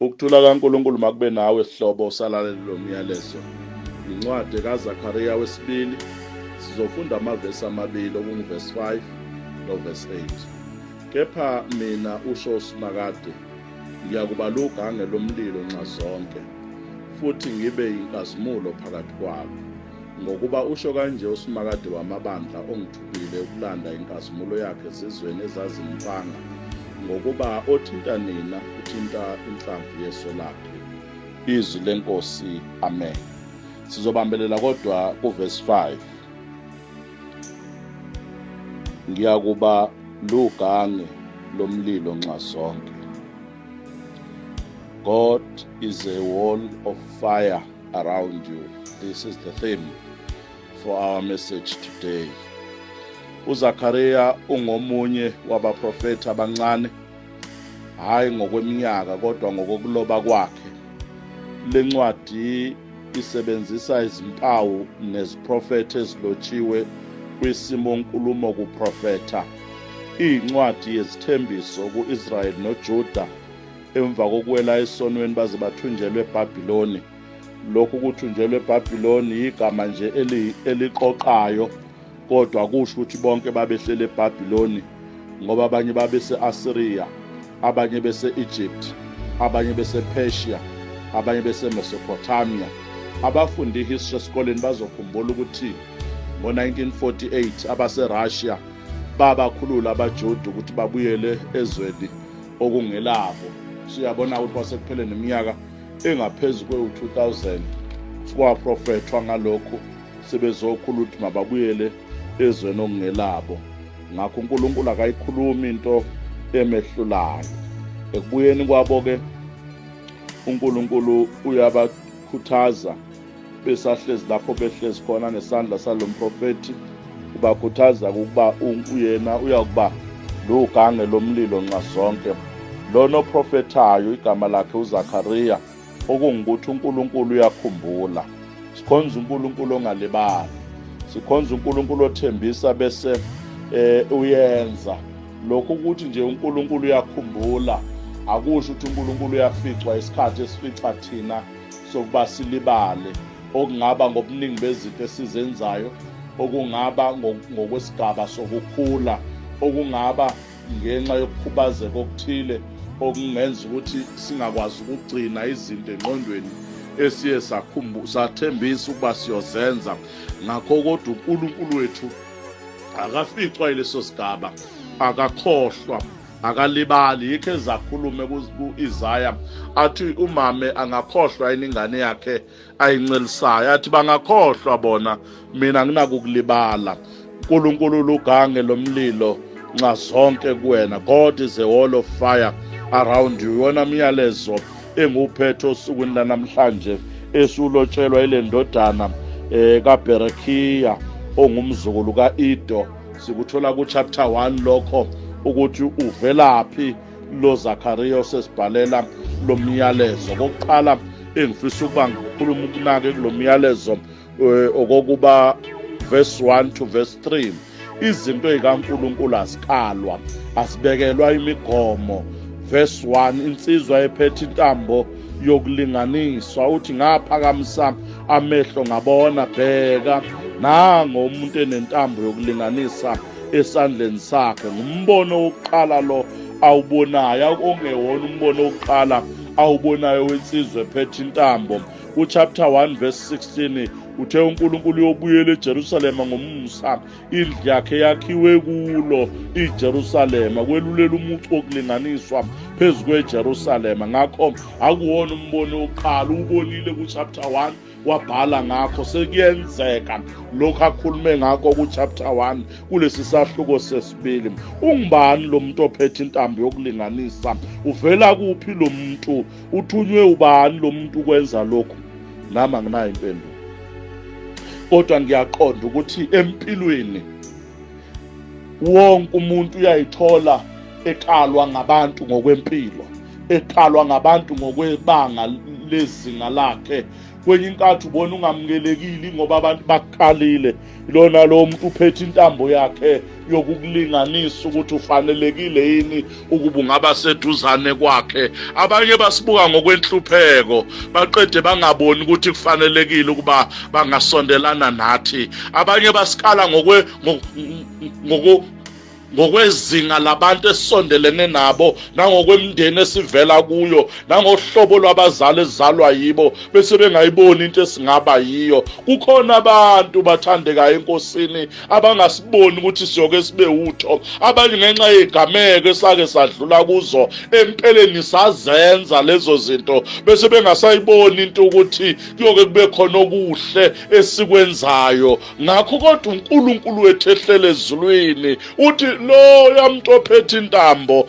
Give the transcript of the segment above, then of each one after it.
Ukuthula kaNkulunkulu makube nawe sihlobo usalalela lo myalezo. Incwadi kaZakariya wesibili sizofunda amavesi amabili okunguvesi 5 novesi 8. Kepha mina usho uSimakade ngiyakuba lugange lomlilo nxazonke futhi ngibe yinkazimulo phakathi kwalo. Ngokuba usho kanje uSimakade wamabandla ongithumile ukulanda inkazimulo yakhe ezizweni ezazimpanga, ngokuba othinta nina uthinta inhlamvu yeso lakhe. Izwi lenkosi. Amen. Sizobambelela kodwa kuvesi 5. Ngiyakuba lugange lomlilo nxazonke. God is a wall of fire around you. This is the theme for our message today. UZakaria ungomunye wabaprofethi abancane, hayi ngokweminyaka kodwa ngokokuloba kwakhe. Lencwadi isebenzisa izimpawu neziprofethi ezilotshiwe kwisimo nkulumo kuprofetha. Iyincwadi yezithembiso ku-Israyeli noJuda emva kokuwela esonweni baze bathunjelwe eBhabhiloni. Lokhu kuthunjelwa eBhabhiloni yigama nje eliqoqayo kodwa kusho ukuthi bonke babehlele eBhabhiloni ngoba abanye babese-Asiriya, abanye bese-Egypt, abanye bese-Persia, abanye bese-Mesopotamia. Abafundi history esikoleni bazokhumbula ukuthi ngo-1948 abase-Russia babakhulula abaJuda ukuthi babuyele ezweni okungelabo. Siyabona ukuthi kwasekuphele neminyaka engaphezu kwewu-2000 kwaprofethwa ngalokhu sebezokhula ukuthi mababuyele ezweni okungelabo. Ngakho uNkulunkulu akayikhulumi into emehlulayo. Ekubuyeni kwabo-ke uNkulunkulu uyabakhuthaza besahlezi lapho behlezi khona ngesandla salo mprofethi ubakhuthaza ukuba uyena uyakuba lugange lomlilo nxazonke. Lona oprofethayo igama lakhe uZakariya, okungukuthi uNkulunkulu uyakhumbula. Sikhonza uNkulunkulu ongalibali, sikhonza uNkulunkulu othembisa bese uyenza. Lokhu ukuthi nje uNkulunkulu uyakhumbula akusho ukuthi uNkulunkulu uyaficwa isikhathi esifica thina sokuba silibale, okungaba ngobuningi bezinto esizenzayo, okungaba ngokwesigaba sokukhula, okungaba ngenxa yokukhubazeka okuthile okungenza ukuthi singakwazi ukugcina izinto engqondweni esiye sathembisa ukuba siyozenza. Ngakho kodwa uNkulunkulu wethu akaficwa yileso sigaba, akakhohlwa, akalibali. Yikho ezakhulume ku-Isaya athi umame angakhohlwa yini ingane yakhe ayincelisayo, athi bangakhohlwa bona, mina nginakukulibala. uNkulunkulu lugange lomlilo nxa zonke kuwena. God is a wall of fire around you. Iwona myalezo engiwuphethe osukwini lanamhlanje esulotshelwa ile ndodana kaBerekiya ongumzukulu kaIdo. Sikuthola ku chapter 1 lokho ukuthi uvelaphi lo Zakariya osesibhalela lo myalezo. Kokuqala engifisa ukuba ngikhuluma ukunake kulo myalezo okokuba verse 1 to verse 3 izinto ezikaNkulunkulu azikalwa, azibekelwa imigomo. Verse 1 insizwa ephethe intambo yokulinganiswa uthi ngaphakamisa amehlo ngabona, bheka nango umuntu enentambo yokulinganisa esandleni sakhe. Ngumbono wokuqala lo awubonayo, ongewona umbono wokuqala awubonayo wensizwa ephethe intambo. Kuchapter 1 verse 16 uthe uNkulunkulu uyobuyela eJerusalema ngomusa, indlu yakhe yakhiwe kulo iJerusalema, kwelulela umucu wokulinganiswa phezu kweJerusalema. Ngakho akuwona umbono wokuqala, uwubonile kuchapter 1 wabhala ngakho, sekuyenzeka lokhu akhulume ngakho kuchapter 1 kulesi sahluko sesibili. Ungubani lo muntu ophethe intambo yokulinganisa? Uvela kuphi lo muntu? Uthunywe ubani lo muntu ukwenza lokhu? Nami anginayo impendulo, kodwa ngiyaqonda ukuthi empilweni wonke umuntu uyayithola ekalwa ngabantu ngokwempilo, ekalwa ngabantu ngokwebanga lezinga lakhe. Kwenye inkathi ubona ungamukelekile ngoba abantu bakukalile. Lona lo muntu uphethe intambo yakhe yokukulinganisa ukuthi ufanelekile yini ukuba ungaba seduzane kwakhe. Abanye basibuka ngokwenhlupheko, baqede bangaboni ukuthi kufanelekile ukuba bangasondelana nathi. Abanye basikala ngokwe ngoku ngokwezinga labantu esisondelene nabo, nangokwemindeni esivela kuyo, nangohlobo lwabazali esizalwa yibo, bese bengayiboni into esingaba yiyo. Kukhona abantu, bathandekayo eNkosini, abangasiboni ukuthi siyoke sibe utho. Abanye ngenxa yezigameko esake sadlula kuzo, empeleni sazenza lezo zinto, bese bengasayiboni into ukuthi kuyoke kube khona okuhle esikwenzayo. Ngakho kodwa uNkulunkulu wethu ehlele ezulwini uthi loya muntu ophethe intambo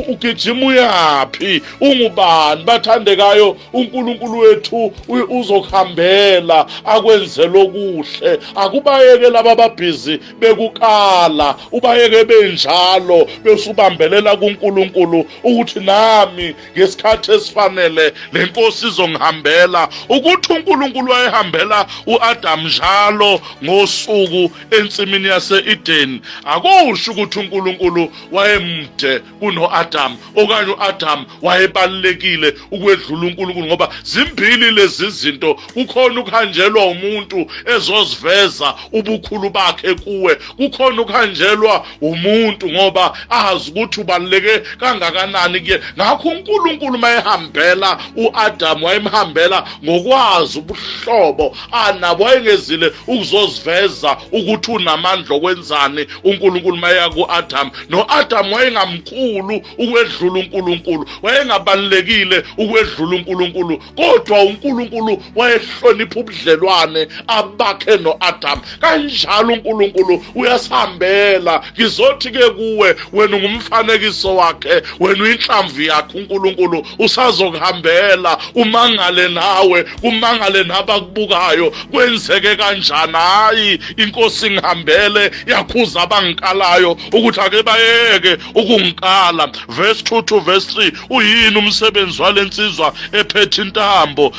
ugijima uyaphi, ungubani? Bathandekayo, uNkulunkulu wethu uzokuhambela akwenzele okuhle. Akubayeke laba ababhizi bekukala, ubayeke benjalo, bese ubambelela kuNkulunkulu ukuthi nami ngesikhathi esifanele le nkosi izongihambela. Ukuthi uNkulunkulu wayehambela uAdam njalo ngosuku ensimini yase-Eden, akusho ukuthi uNkulunkulu wayemde kuno-Adam okanye u-Adam wayebalulekile ukwedlula uNkulunkulu, ngoba zimbili lezi zinto. Kukhona ukuhanjelwa umuntu ezoziveza ubukhulu bakhe kuwe, kukhona ukuhanjelwa umuntu ngoba azi ukuthi ubaluleke kangakanani kuye. Ngakho uNkulunkulu mayehambela uAdam wayemhambela ngokwazi ubuhlobo anabo, wayengezile ukuzoziveza ukuthi unamandla okwenzani uNkulunkulu mayeya kuAdam. NoAdam wayengamkhulu ukwedlula uNkulunkulu, wayengabalulekile ukwedlula uNkulunkulu, kodwa uNkulunkulu wayehlonipha ubudlelwane abakhe noAdam. Kanjalo uNkulunkulu uyasihambela. Ngizothi ke kuwe, wena ungumfanekiso wakhe, wena uyinhlamvu yakhe, uNkulunkulu usazokuhambela, umangale nawe, kumangale nabakubukayo, kwenzeke kanjani? Hayi, inkosi ngihambele yakhuza abangikalayo ukuthi ake bayeke ukungikala. Verse 2 to verse 3, uyini umsebenzi walensizwa ephethe intambo?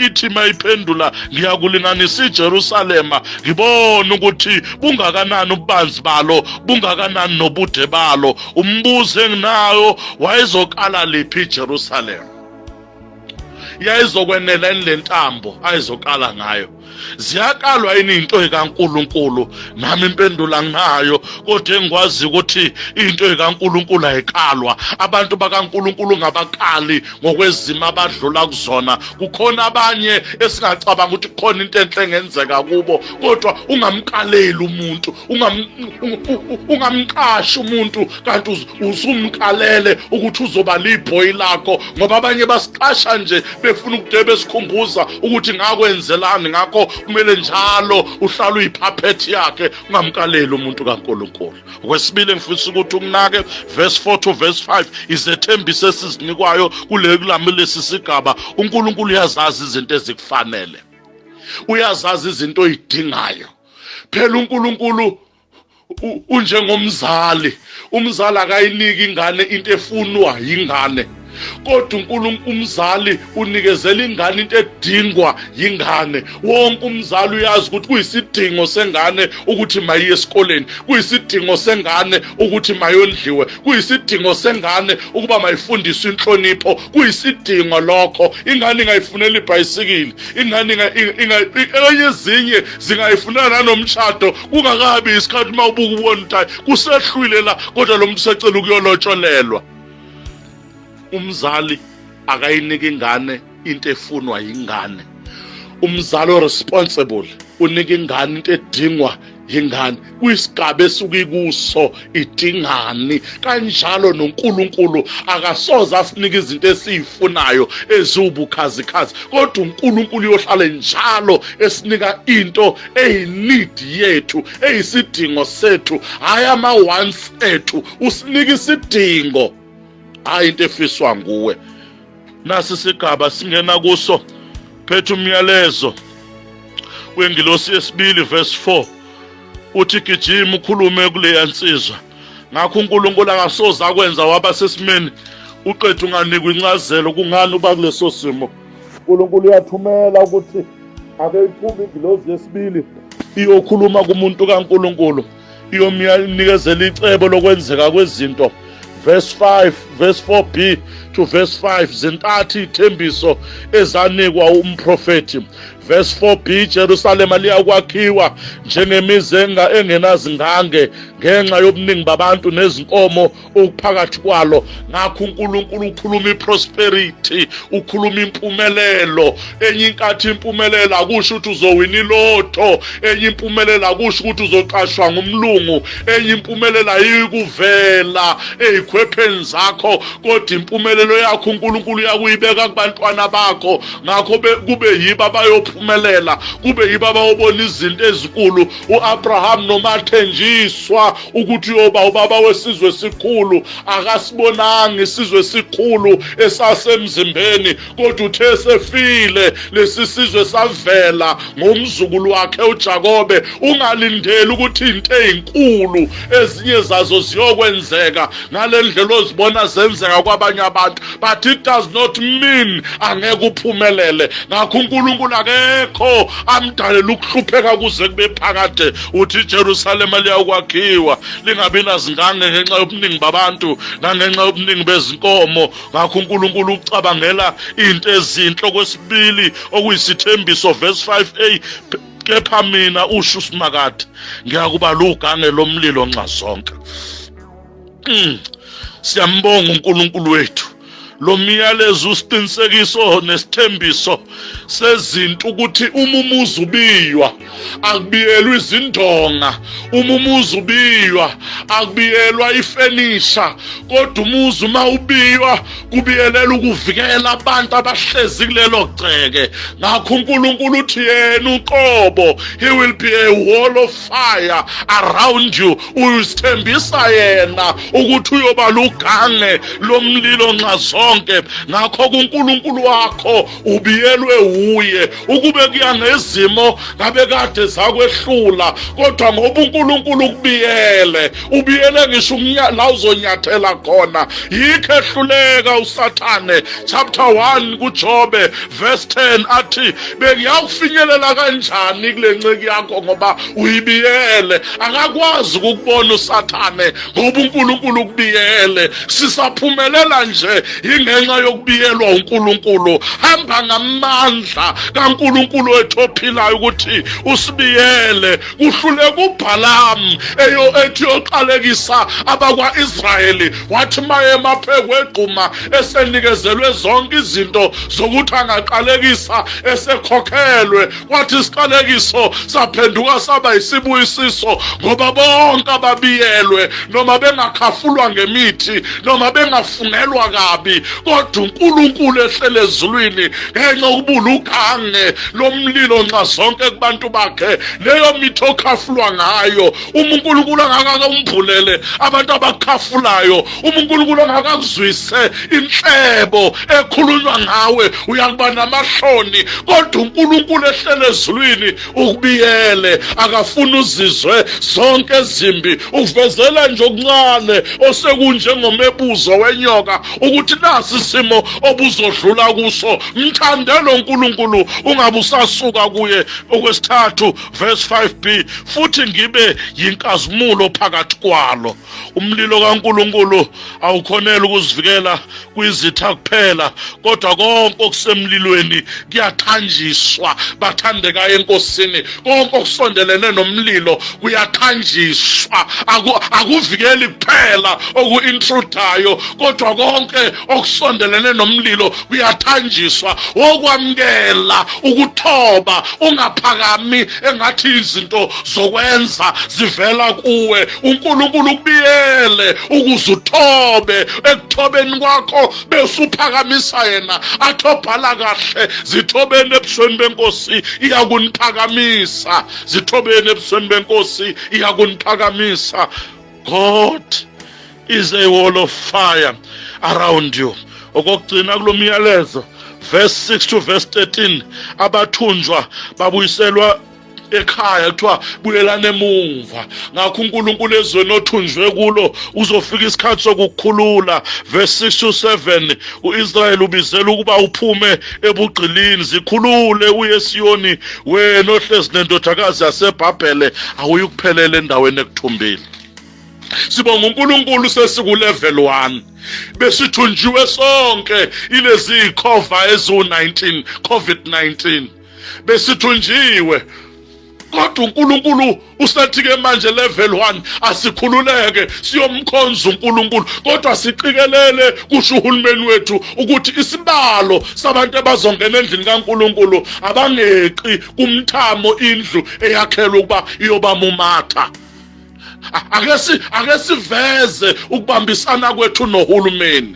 Ithi mayiphendula, ngiyakulinganisa iJerusalema, ngibone ukuthi bungakanani ububanzi balo, bungakanani nobude balo. Umbuzo enginayo, wayezokala liphi iJerusalema? Yayizokwenela yini le ntambo ayizokala ngayo? Ziyakalwa yini into ekaNkuluNkulu? Nami impendulo anginayo, kodwa engikwazi ukuthi into ekaNkuluNkulu ayikalwa. Abantu bakaNkuluNkulu ngabakali ngokwezimo abadlula kuzona. Kukhona abanye esingacabanga ukuthi kukhona into enhle engenzeka kubo, kodwa ungamkaleli umuntu, ungamqashi umuntu kanti usumkalele ukuthi uzoba libhoyi lakho, ngoba abanye basiqasha nje befuna ukude besikhumbuza ukuthi ngakwenzelani. Ngakho kumele njalo uhlale uyiphaphethi yakhe, ungamkaleli umuntu kaNkulunkulu. Okwesibili engifisa ukuthi ukunake, verse 4 to verse 5, izethembiso esizinikwayo kule kulami lesi sigaba. uNkulunkulu uyazazi izinto ezikufanele, uyazazi izinto oyidingayo. Phela uNkulunkulu unjengomzali, umzali akayiniki ingane into efunwa yingane, kodwa uNkulunkulu umzali unikezela ingane into edingwa yingane. Wonke umzali uyazi ukuthi kuyisidingo sengane ukuthi mayiye esikoleni, kuyisidingo sengane ukuthi mayondliwe, kuyisidingo sengane ukuba mayifundiswe inhlonipho, kuyisidingo lokho. Ingane ingayifunela ibhayisikili, ingane enye ezinye zingayifunela nanomshado kungakabi isikhathi. Uma ubuka ubona ukuthi hayi, kusehlwile la, kodwa lo muntu usecela ukuyolotsholelwa. Umzali akayiniki ingane into efunwa yingane. Umzali oresponsible unika ingane into edingwa yingane kwisigaba esuke kuso, idingani. Kanjalo noNkulunkulu akasoze asinike izinto esiyifunayo eziwubukhazikhazi, kodwa uNkulunkulu uyohlale njalo esinika into eyineed yethu, eyisidingo sethu, hhayi ama-wants ethu. Usinika isidingo, hhayi into efiswa nguwe. Nasi isigaba singena kuso, phethe umyalezo wengilosi yesibili, verse 4, uthi gijima ukhulume kuleya nsizwa. Ngakho uNkulunkulu akasoze akwenza waba sesimeni uqeda unganikwa incazelo kungani uba kuleso simo. uNkulunkulu uyathumela ukuthi ake iphume ingilozi yesibili iyokhuluma kumuntu kaNkulunkulu, iyomnikezela icebo lokwenzeka kwezinto. Verse 5, verse 4b to verse 5, zintathu ithembiso ezanikwa umprofethi. Verse 4b, Jerusalema liyakwakhiwa njengemizi engenazingange ngenxa yobuningi babantu nezinkomo okuphakathi kwalo. Ngakho uNkulunkulu ukhuluma iprosperity, ukhuluma impumelelo. Enye inkathi impumelelo akusho ukuthi uzowina ilotho, enye impumelelo akusho ukuthi uzoqashwa ngumlungu, enye impumelelo ayikuvela ezikhwepheni zakho, kodwa impumelelo yakho uNkulunkulu uyakuyibeka kubantwana bakho. Ngakho kube yibo abayophumelela, kube yibo abayobona izinto ezinkulu. UAbraham noma athenjiswa ukuthi uyoba ubaba wesizwe esikhulu, akasibonanga isizwe esikhulu esasemzimbeni, kodwa uthe sefile lesi sizwe savela ngomzukulu wakhe uJakobe. Ungalindeli ukuthi into ezinkulu ezinye zazo ziyokwenzeka ngalendlela ozibona zenzeka kwabanye abantu, but it does not mean angeke uphumelele. Ngakho uNkulunkulu akekho amdalela ukuhlupheka kuze kube phakade. Uthi iJerusalema liyakwakhiwa lingabi nazingange ngenxa yobuningi babantu nangenxa yobuningi bezinkomo. Ngakho uNkulunkulu ucabangela into ezinhle. Okwesibili okuyisithembiso, verse 5a, kepha mina, usho uSimakade, ngiyakuba lugange lomlilo nxa zonke. Siyambonga uNkulunkulu wethu. Lo myalezo usiqinisekiso nesithembiso sezinto ukuthi uma umuzi ubiywa akubiyelwa izindonga, uma umuzi ubiywa akubiyelwa ifenisha, kodwa umuzi uma ubiywa kubiyelela ukuvikela abantu abahlezi kulelo gceke. Ngakho uNkulunkulu uthi yena uqobo, he will be a wall of fire around you. Uyisithembisa yena ukuthi uyoba lugange lomlilo nxa zonke. Ngakho kuNkulunkulu wakho ubiyelwe uye. Ukube kuya ngezimo ngabe kade zakwehlula, kodwa ngoba uNkulunkulu ukubiyele, ubiyele ngisho la uzonyathela khona. Yikho ehluleka uSathane, chapter 1 kuJobe verse 10, athi bengiyakufinyelela kanjani kule nceki yakho ngoba uyibiyele. Akakwazi ukukubona uSathane ngoba uNkulunkulu ukubiyele. Sisaphumelela nje ingenxa yokubiyelwa uNkulunkulu. Hamba ngamandla kaNkulunkulu wethu ophilayo ukuthi usibiyele. Kuhluleka uBhalamu eyo ethi yoqalekisa abakwa-Israyeli, wathi maye maphekwe egquma esenikezelwe zonke izinto zokuthi angaqalekisa, esekhokhelwe, kwathi isiqalekiso saphenduka saba isibuyisiso, ngoba bonke ababiyelwe, noma bengakhafulwa ngemithi noma bengafungelwa kabi, kodwa uNkulunkulu ehlele ezulwini ngenxa yokubula ugange lomlilo nxa zonke kubantu bakhe. Leyo mithi okhafulwa ngayo, uma uNkulunkulu angakaumbulele abantu abakhafulayo, uma uNkulunkulu angakakuzwise inhlebo ekhulunywa ngawe, uyakuba namahloni, kodwa uNkulunkulu ehlele ezulwini ukubiyele, akafuni uzizwe zonke ezimbi, uvezela nje okuncane osekunjengomebuzo wenyoka ukuthi nasi isimo obuzodlula kuso. Mthande lo uNkulunkulu, ungabe usasuka kuye. Okwesithathu, verse 5b, futhi ngibe yinkazimulo phakathi kwalo. Umlilo kaNkulunkulu awukhonela ukuzivikela kwizitha kuphela, kodwa konke okusemlilweni kuyathanjiswa. Bathandekayo eNkosini, konke okusondelene nomlilo kuyathanjiswa. Akuvikeli kuphela oku-intrudayo, kodwa konke okusondelene nomlilo kuyathanjiswa. Wokwamukela ukuthoba, ungaphakami engathi izinto zokwenza zivela kuwe. uNkulunkulu ukubiyele ukuze uthobe. Ekuthobeni kwakho bese uphakamisa yena. Athobhala kahle, zithobeni ebusweni benkosi, iyakuniphakamisa. Zithobeni ebusweni benkosi, iyakuniphakamisa. God is a wall of fire around you. Okokugcina kulo myalezo, verse 6 to verse 13, abathunjwa babuyiselwa. Ekhaya kuthiwa buyelana emumva. Ngakho uNkulunkulu ezweni othunjwe kulo uzofika isikhathi sokukhulula. Verse 6 to 7, uIsrael ubizela ukuba uphume ebugqilini. Zikhulule uye eSiyoni, wena ohlezi nendodakazi yaseBhabhele, awuyukuphelela endaweni ekuthumbile. Sibonga uNkulunkulu, sesiku level 1. Besithunjiwe sonke ilezi ikhova eziwu-19, COVID-19, besithunjiwe, kodwa uNkulunkulu usathi-ke manje level 1 asikhululeke siyomkhonza uNkulunkulu, kodwa siqikelele, kusho uhulumeni wethu, ukuthi isibalo sabantu abazongena endlini kaNkulunkulu abangeqi kumthamo indlu eyakhelwe ukuba iyobamumatha. Ake siveze ukubambisana kwethu nohulumeni,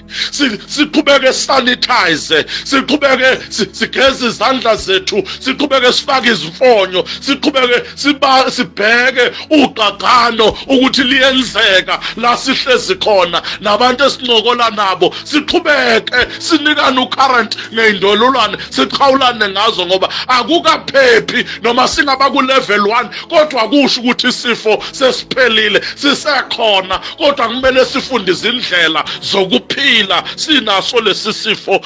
siqhubeke sanitize, siqhubeke sigeze izandla zethu, siqhubeke sifake izimfonyo, siqhubeke sibheke ugqagqano ukuthi liyenzeka la sihlezi khona nabantu esincokola nabo, siqhubeke sinikane ucurrent ngey'ndololwane, siqhawulane ngazo, ngoba akukaphephi noma singaba ku-level 1, kodwa kusho ukuthi isifo sesiphelile, sisekhona, kodwa kumele sifunde izindlela zokuphila sinaso lesi sifo.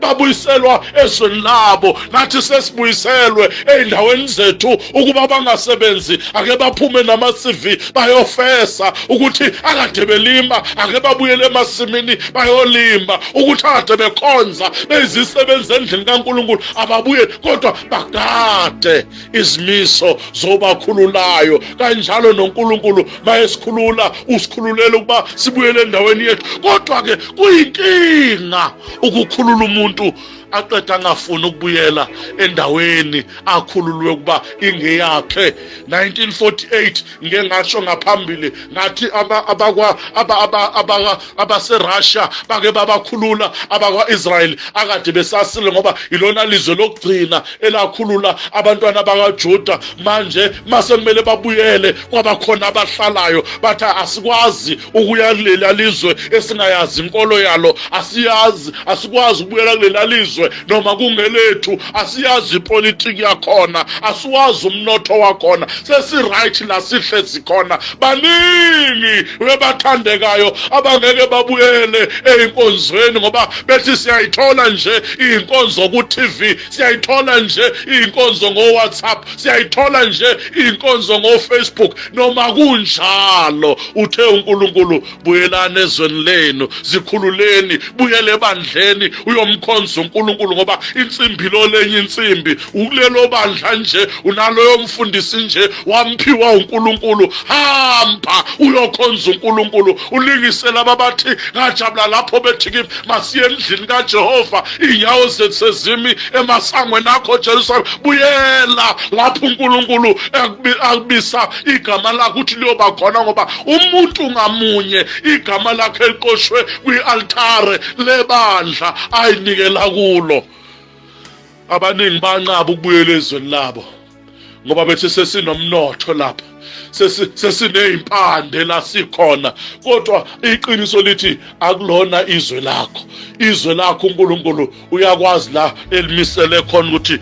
Babuyiselwa ezweni labo, nathi sesibuyiselwe ey'ndaweni zethu. Ukuba bangasebenzi, ake baphume nama-CV bayofesa. Ukuthi akade belima, ake babuyele emasimini bayolima. Ukuthi akade bekhonza beyizisebenzi endlini kaNkulunkulu, ababuye, kodwa bagade izimiso zobakhululayo. Kanjalo noNkulunkulu mayesikhulula, usikhululela ukuba sibuyele endaweni yethu. Kodwa ke kuyinkinga ukukhulula umuntu aqeda angafuni ukubuyela endaweni akhululwe ukuba ingeyakhe. 1948, ngike ngasho ngaphambili ngathi abakwa abaseRussia bake babakhulula abakwa-Israel akade besasile, ngoba ilona lizwe lokugcina elakhulula abantwana bakaJuda. Manje mase kumele babuyele, kwabakhona abahlalayo bathi asikwazi ukuya kulela lizwe esingayazi inkolo yalo, asiyazi, asikwazi ukubuyela kulela lizwe noma kungelethu, asiyazi ipolitiki yakhona, asiwazi umnotho wakhona, sesi-right la sihlezi khona. Baningi bebathandekayo abangeke babuyele ey'nkonzweni, ngoba bethi siyayithola nje iy'nkonzo ku-TV, siyayithola nje iy'nkonzo ngo-WhatsApp, siyayithola nje iy'nkonzo ngo-Facebook. Noma kunjalo, uthe uNkulunkulu buyelani ezweni lenu, zikhululeni, buyele ebandleni uyomkhonza uNkulunkulu, ngoba insimbi lo lenye insimbi ukulelo bandla nje, unaloyo mfundisi nje wamphiwa uNkulunkulu. Hamba uyokhonza uNkulunkulu, ulingise laba bathi ngajabula lapho bethi kimi, masiye endlini kaJehova, iy'nyawo zethu sezimi emasangweni akho, Jerusalem. Buyela lapho uNkulunkulu akubisa igama lakho ukuthi liyoba khona, ngoba umuntu ngamunye igama lakhe liqoshwe kwi-altare lebandla ayinikela kulo. Abaningi banqaba ukubuyela ezweni labo ngoba bethi sesinomnotho lapha, sesiney'mpande la sikhona, kodwa iqiniso lithi akulona izwe lakho. Izwe lakho uNkulunkulu uyakwazi la elimisele khona ukuthi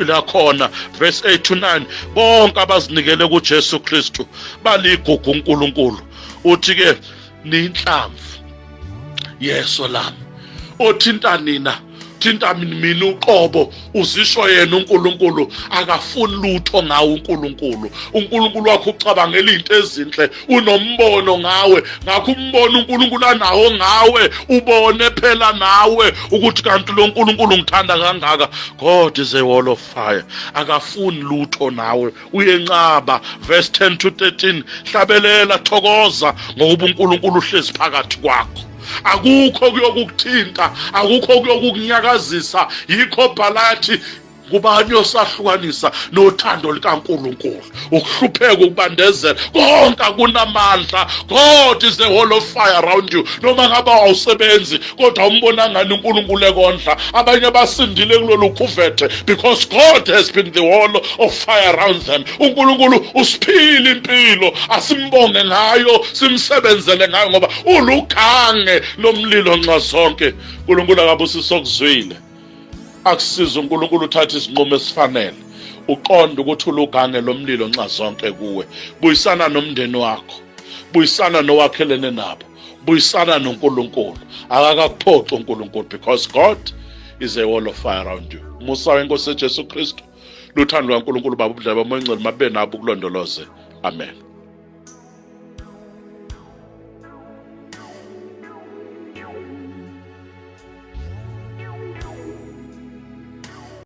lakhona. Verse 8 to 9, bonke abazinikele kuJesu Kristu baligugu uNkulunkulu. Uthi ke niyinhlamvu yeso lami, othinta nina thinta mina uqobo. Uzisho yena uNkulunkulu akafuni lutho ngawe. uNkulunkulu wakho ucabangela izinto ezinhle, unombono ngawe. Ngakho umbono uNkulunkulu anawo ngawe, ubone phela nawe ukuthi kanti lo nkulunkulu ngithanda kangaka. God is a wall of fire, akafuni lutho nawe, uyenqaba. Verse 10 to 13, hlabelela, thokoza, ngokuba uNkulunkulu uhlezi phakathi kwakho, akukho kuyokukuthinta, akukho kuyokukunyakazisa. Yikho bhalathi kubani osahlukanisa nothando likaNkulunkulu? Ukuhlupheka, ukubandezela, konke akunamandla. God is a wall of fire around you. Noma ngaba awusebenzi, kodwa umbona ngani uNkulunkulu ekondla? Abanye basindile kulolu khuvethe because God has been the wall of fire around them. UNkulunkulu usiphile impilo, asimbonge ngayo, simsebenzele ngayo, ngoba ulugange lomlilo nxa zonke. uNkulunkulu akabusise okuzwile, akusize uNkulunkulu uthathe isinqumo esifanele. Uqonda ukuthi ulugange lomlilo nxa zonke kuwe. Buyisana nomndeni wakho, buyisana nowakhelene nabo, buyisana noNkulunkulu. Akakakuphoxi uNkulunkulu, because God is a wall of fire around you. Musa wenkosi Jesu Kristu, luthando lwaNkulunkulu Baba, ubudlelwane bomoya ongcwele mabe nabo ukulondoloze. Amen.